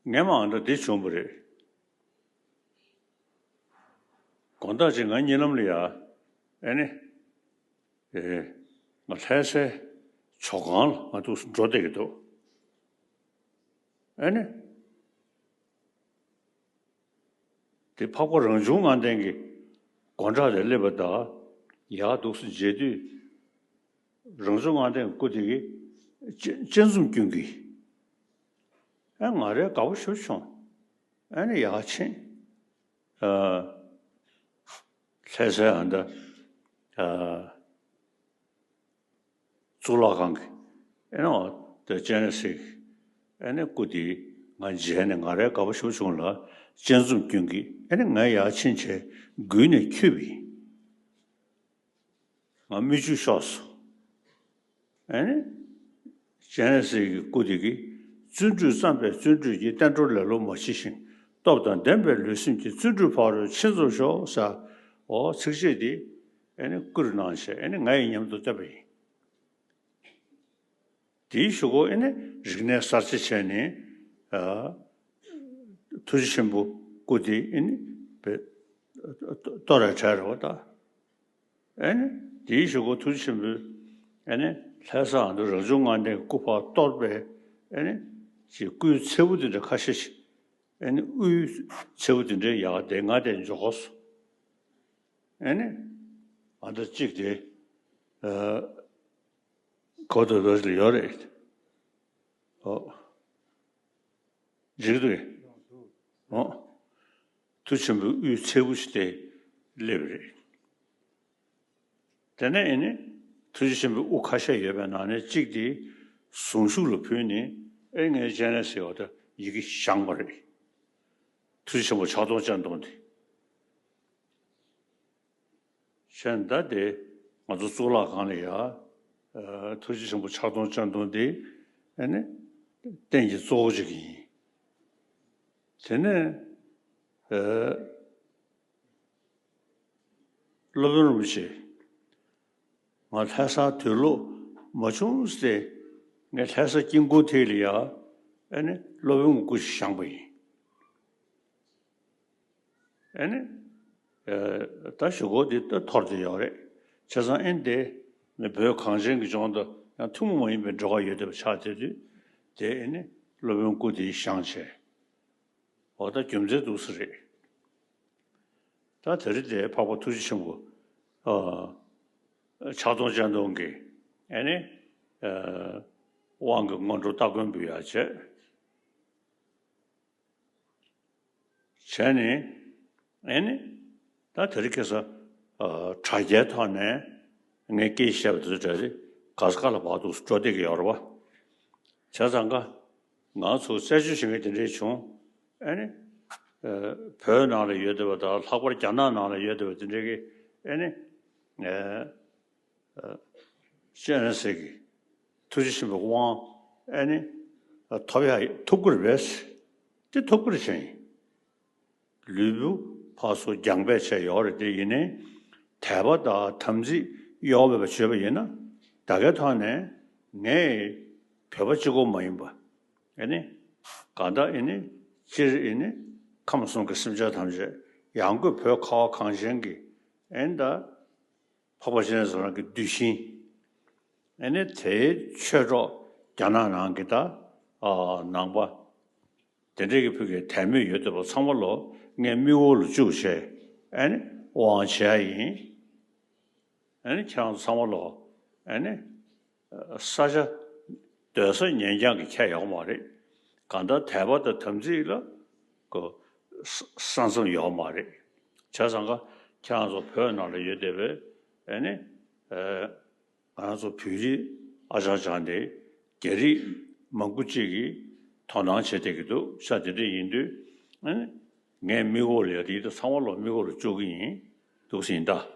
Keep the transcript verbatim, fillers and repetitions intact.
ངས་མ་ཨ་འདྲ་འདི་བྱུང་བ་རེད། དགོང་དག་ཅིག་ང་གཉིད་ལམ་ལ་ཡ། ཨེ་ནི། ཨེ། ང་ལྷ་སའི་ཇོ་ཁང་ལ་ང་འདུག་སེ་འགྲོ་བསྡད་ཀྱི་འདུག་ཨེ་ནི། དེ་འཕགས་པ་རང་བྱུང་ལྔ་ལྡན་གྱི་སྒོ་འགྲམ་དེར་སླེབས་པ་དང་། ཡར་འདུག་སེ་མཇལ་དུས། རང་བྱུང་ལྔ་ལྡན་གྱི་སྐུ་དེ་གིས་སྤྱན་སྤྱན་གཟིམ་སྐྱོང་གི། ཨེ། ང་རའི་དགའ་པོ་ཞེ་པོ་བྱུང་། ཨེ་ནི་ཡར་ཕྱིན། ཨ། ལྷ་སའི་ཨ་འདྲ། ཨ། གཙུག་ལག་ཁང་གི། ཨེ་ནི་འོ་དེ་སྤྱན་རས་གཟིགས། ཨེ་ནི་སྐུ་དེ་ང་མཇལ་ནས་ང་རའི་དགའ་པོ་ཞེ་པོ་བྱུང་ལ། སྤྱན་གཟིམ་སྐྱོང་གི། ཨེ་ནི་ང་ཡར་ཕྱིན་བྱས་མགུལ་ནས་འཁྱུད་པ་ཡིན། ང་མིག་ཆུ་ཤོར་སོང་། ཨེ་ནི། སྤྱན་རས་གཟིགས་ཀྱི་སྐུ་དེ་གིས། བརྩོན་འགྲུས་བརྩམས་པས་བརྩོན་འགྲུས་ཀྱིས། བསྟན་འགྲོར་ལེ་ལོ་མ་མཆིས་ཤིང་། སྟོབས་དང་ལྡན་པའི་ལུས་སེམས་ཀྱིས། བརྩོན་འགྲུས་ཕ་རོལ་ཕྱིན་རྫོགས་ཤོག་ཟེར། འོ་ཚིགས་བཅད་འདི། ཨེ་ནི་བསྐུར་གནང་བྱས། ཨེ་ནི་ང་ཡི་མཉམ་དུ་བཏབ་པ་ཡིན། དེའི་གཞུག་གུ་ཨེ་ནི་རིག་གནས་གསར་བརྗེ་བྱས་ནས། ཨ། ཐུགས་རྗེ་ཆེན་པོའི་སྐུ་དེ་ཨེ་ནི་བེད་གཏོར་བའི་གྲས་རེད་པ་ད། ཨེ་ནི་དེའི་གཞུག་གུ་ཐུགས་རྗེ་ཆེན་པོས་ཨེ་ནི་ལྷ་ས་ཨ་འདྲ་རང་བྱུང་ལྔ་ལྡན་གྱི་སྐུ་ཕར་གཏོར་བས། ཨེ་ནི་ཅིག་སྐུའི་ཚལ་བུ་དེ་འདྲ་ཁ་ཤས་ཤིག་ཨེ་ནི་དབུའི་ཚལ་བུ་དེ་འདྲའི་ཡར་དེ་ང་དེ་འཇོག་གོ་སོང་། ཨེ་ནི་ཨ་འདྲ་གཅིག་དེ། ཨ། གོ་ཐོས་ཐོས་ལ་ཡོད་རེད། ཨོ། འཇིགས་འདུག་ཨོ། ཐུགས་ཆེན་པོའི་དབུའི་ཚལ་བུ་ཞིག་དེ་སླེབས་རེད། དེ་ནས་ཨེ་ནི་ཐུགས་རྗེ་ཆེན་པོའི་དབུ་ཁ་ཤས་ཡོད་པའི་ནང་ནས་གཅིག་དེ་གཟུངས་གཞུག་ལ་ཕུལ་ནས། ཨེ། ངའི་སྤྱན་རས་གཟིགས་འོ་ད་ཡི་གེ་བཞེངས་པ་རེད། ཐུགས་རྗེ་ཆེན་པོ་ཕྱག་སྟོང་སྤྱན་སྟོང་དེ། བྱས་ནས་ད་དེ་ང་ཚོ་གཙུག་ལག་ཁང་ལ་ཡ། ཨ། ཐུགས་རྗེ་ཆེན་པོ་ཕྱག་སྟོང་སྤྱན་སྟོང་དེ། ཨ་ནི་རྟེན་གྱི་གཙོ་བོ་ཅིག་ཡིན། དེ་ནས། ཨ། སློབ་དཔོན་རིན་པོ་ཆེ། ང་ལྷ་སར་དུས་ལོག་མ་བྱུང་སྟེ། ངས་ལྷ་ས་དཀྱིལ་འཁོར་དེ་ལ་ཡ། ཨ་ནི་སློབ་དཔོན་གྱི་སྐུ་ཞིག་བཞེངས་པ་ཡིན། ཨེ་ནི། ཨེ། ད་གཞུག་གུ་འདི་ད་འཐོར་བསྡད་ཡོད་རེད། བྱས་ཙང་ཨེ་འདི་ནི་བོད་གངས་ཅན་གྱི་ལྗོངས་དུ་ཡང་ཐུན་མོང་མ་ཡིན་པའི་འབྲེལ་བ་ཡོད་བསྡད་པ་ཆགས་བསྡད་དུས། དེ་ཨེ་ནི་སློབ་དཔོན་སྐུ་དེ་བཞེངས་བྱས། འོ་ད་རྒྱུ་མཚན་འདུག་སེ་རེད། ད་དེ་རིང་དེ་འཕགས་པ་ཐུགས་རྗེ་ཆེན་པོ། ཨ། ཕྱག་སྟོང་སྤྱན་སྟོང་གི། ཨེ་ནི། ཨ། དབང་གི་སྔོན་འགྲོ་སྟ་གོན་འབུལ་ཡག་བྱས། བྱས་ནས། ཨེ་ནི། ད་དེ་རིང་ཁ་སང་། ཨ། དྲ་རྒྱའི་ཐོག་ནས་ངས་སྐད་ཆ་བཤད་པ་དེ་ཚོ་གྲས་དེ་ག་ས་ག་ལ་བར་དུ་འགྲོ་བསྡད་ཀྱི་ཡོད་རེད་པ། བྱས་ཙང་ཀ་ང་ཚོ་རྩད་གཅོད་བྱེད་མཁན་དེ་འདྲས་བྱུང་། ཨེ་ནི། ཨ། བོད་ནང་ལ་ཡོད་བསྡད་པ་དང་། ལྷག་པར་རྒྱ་ནག་ནང་ལ་ཡོད་བསྡད་པ་དེ་འདྲས་ཀྱི། ཨེ་ནི། ཨ། ཨ། སྤྱན་རས་གཟིགས་ཀྱི་ཐུགས་རྗེ་ཆེན་པོའི་དབང་། ཨེ་ནི། ཨ། ཐོབ་ཡག་ཐུབ་ཀྱི་རེད་པས། དེ་ཐུབ་ཀྱི་རེད་བྱས་ཡིན། ལུས་པོ་ཕར་ཚུར་རྒྱང་འབེབས་བྱས་ཡོད་རེད། དེ་ཡིན་ནའི་དད་པ་དང་དམ་ཚིག་གཡོ་བ་མེད་པ་བྱས་པ་ཡིན་ན། ད་གའི་ཐོག་ནས་ངས་བོད་པ་གཅིག་པོ་མ་ཡིན་པ། ཨེ་ནི། གང་ལྟར་ཨེ་ནི། སྤྱིར་ཨེ་ནི། ཁམས་གསུམ་གྱི་སེམས་ཅན་ཐམས་ཅད། ཡང་སྒོས་བོད་ཁ་བ་གངས་ཅན་གྱི། ཨེ་ནི་ད། འཕགས་པ་སྤྱན་རས་གཟིགས་རང་གི་གདུལ་ཞིང་། ཨེ་ནི་དེའི་ཆོས་གྲོགས་རྒྱ་ནག་ནང་གི་ད། ཨ། ནང་པ། དེ་འདྲས་ཀྱི་ཕུགས་ཀྱི་དད་མོས་ཡོད་བསྡད་པ་ཚང་མ་ལོ་ངས་མིག་འོག་ལ་བཅུག་བྱས། ཨེ་ནི་དབང་བྱས་ཡིན། ཨེ་ནི་ཁྱེད་རང་ཚོ་ཚང་མ་ལོ། ཨེ་ནི། ས་ཆ་སྡོད་ས་ཉན་རྐྱང་གི་ཁྱད་ཡོད་མ་རེད། གང་ལྟར་དད་པ་དང་དམ་ཚིག་ལ་གོ་ས་མཚམས་ཡོད་མ་རེད། བྱས་ཙང་ཀ་ཁྱེད་རང་ཚོ་བོད་ནང་ལ་ཡོད་བསྡད་པའི། ཨེ་ནི། ཨེ། ང་རང་ཚོ་བོད་རིགས་ཨ་ཅང་ཅང་དེ་རྒྱ་རིགས་མང་པོ་ཅིག་གིས་དོ་སྣང་བྱེད་བསྡད་ཀྱི་འདུག་ཤག་དེ་འདྲ་ཡིན་དུས། ཨེ་ནི། ངས་མིག་འོག་ལ་ཡ་དེ་ཚང་མ་ལོ་མིག་འོག་ལ་བཅུག་གི་ཡིན། འདུག་སེ་ཡིན་ད།